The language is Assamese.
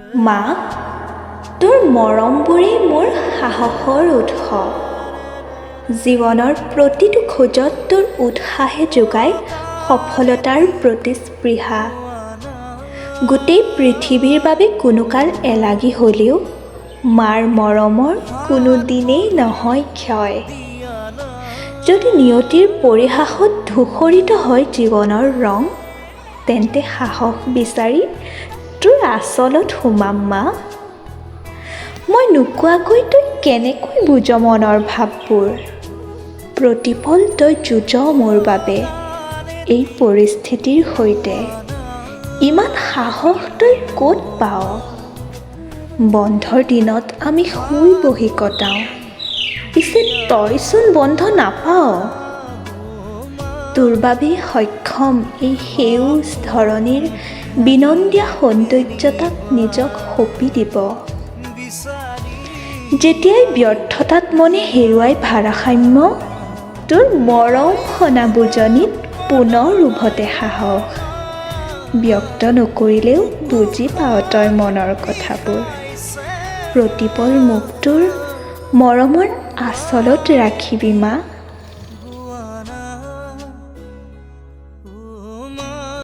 মা, তোৰ মৰমবোৰেই মোৰ সাহসৰ উৎস। জীৱনৰ প্ৰতিটো খোজত তোৰ উৎসাহে যোগায় সফলতাৰ প্ৰতিস্পৃহা। গোটেই পৃথিৱীৰ বাবে কোনোকাল এলাগী হ'লেও মাৰ মৰমৰ কোনো দিনেই নহয় ক্ষয়। যদি নিয়তিৰ পৰিহাসত ধূসৰিত হয় জীৱনৰ ৰং, তেন্তে সাহস বিচাৰি তোৰ আঁচলত সোমাম মা। মই নোকোৱাকৈ তই কেনেকৈ বুজ মনৰ ভাৱবোৰ? প্ৰতিপল তই যুঁজ মোৰ বাবে এই পৰিস্থিতিৰ সৈতে। ইমান সাহস তই ক'ত পাৱ? বন্ধৰ দিনত আমি শুই বহি কটাওঁ, পিছে তইচোন বন্ধ নাপাৱ। তোৰ বাবেই সক্ষম এই সেউজ ধৰণীৰ বিনন্দীয়া সৌন্দৰ্যতাক নিজক সঁপি দিব। যেতিয়াই ব্যৰ্থতাত মনে হেৰুৱাই ভাৰসাম্য, তোৰ মৰম সনা বুজনিত পুনৰ উভতে সাহস। ব্যক্ত নকৰিলেও বুজি পাৱ তই মনৰ কথাবোৰ। প্ৰতিপল মোক তোৰ মৰমৰ আঁচলত ৰাখিবি মা।